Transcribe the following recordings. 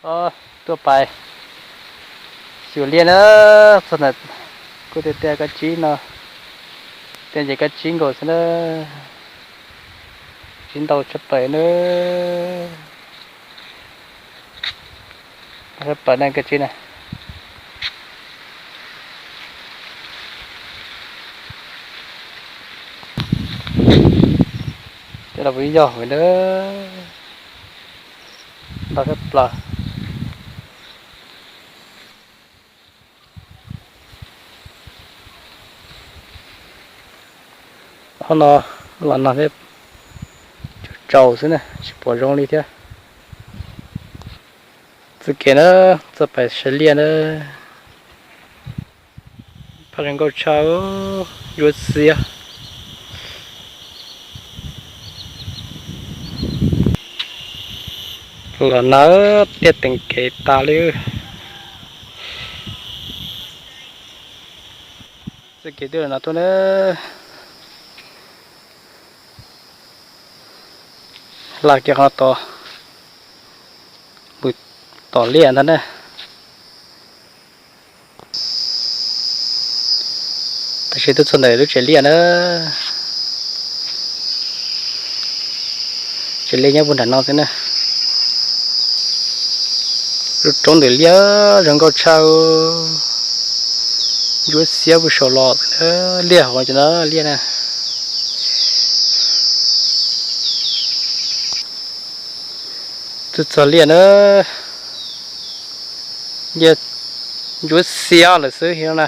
Os, tuaj pais xyuas liaj na, txog ntawm kuv tias tias kab tsib no, tias nce kab tsib nkaus xwb na, tsib ntau tshaj plaws na, tshaj plaws na kab tsib na. Cov no kuj yog hauv na, ntau tshaj plaws. Ob no los nag thiab, tsaus tsaus xwb na, tsis pom zoo li thiab. Txoj kev na, txoj pais saib liaj na, phaj zoo nkauj tshaj, ntsuab xiab. Los nag tiaj teem kev tas li. Txoj kev twb los nag tuaj na, hla kiag qhov no tos, mus tom liaj ntag na. Tam sim twb txog ntawm lub tsev liaj na, tsev liaj nyob puag nram no xwb na. Lub roob ntawm liaj zoo nkauj tshaj, ntsuab xiab puag saum los, liaj hauv no liaj na. Twb txog liaj na, liaj ntsuab xiab lawm xwb no na.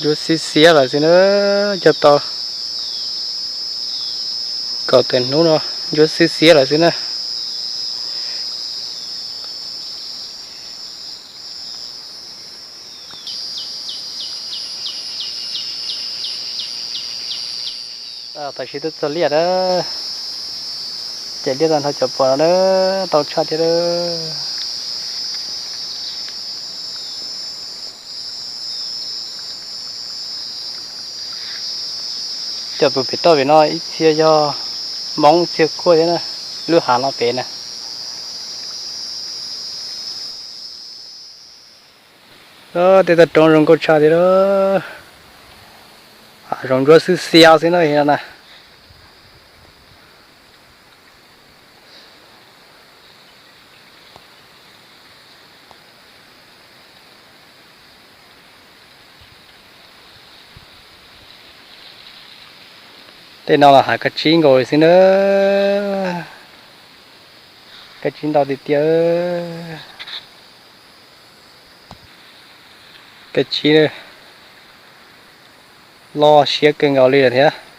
Ntsuab xiab xiab lawm xwb na, cog tau kaum tawm hnub no, ntsuab xiab xiab lawm xwb na. Tam sim twb txog liaj na, ces liaj tag nrho cov pom no na, ntau tshaj thiab. Cov pem toj pem no ib txhia yog Hmoob, ib txhia Kuaj thiab na, lub hav no pem na. Tej toj roob zoo nkauj tshaj thiab, hav zoov ntsuab xiab xiab xwb no na. Tej no los hav kab tsib nkaus xwb na, kab tsib ntau tiag tiag. Kab tsib loj siab kawg nkaus li lawm thiab.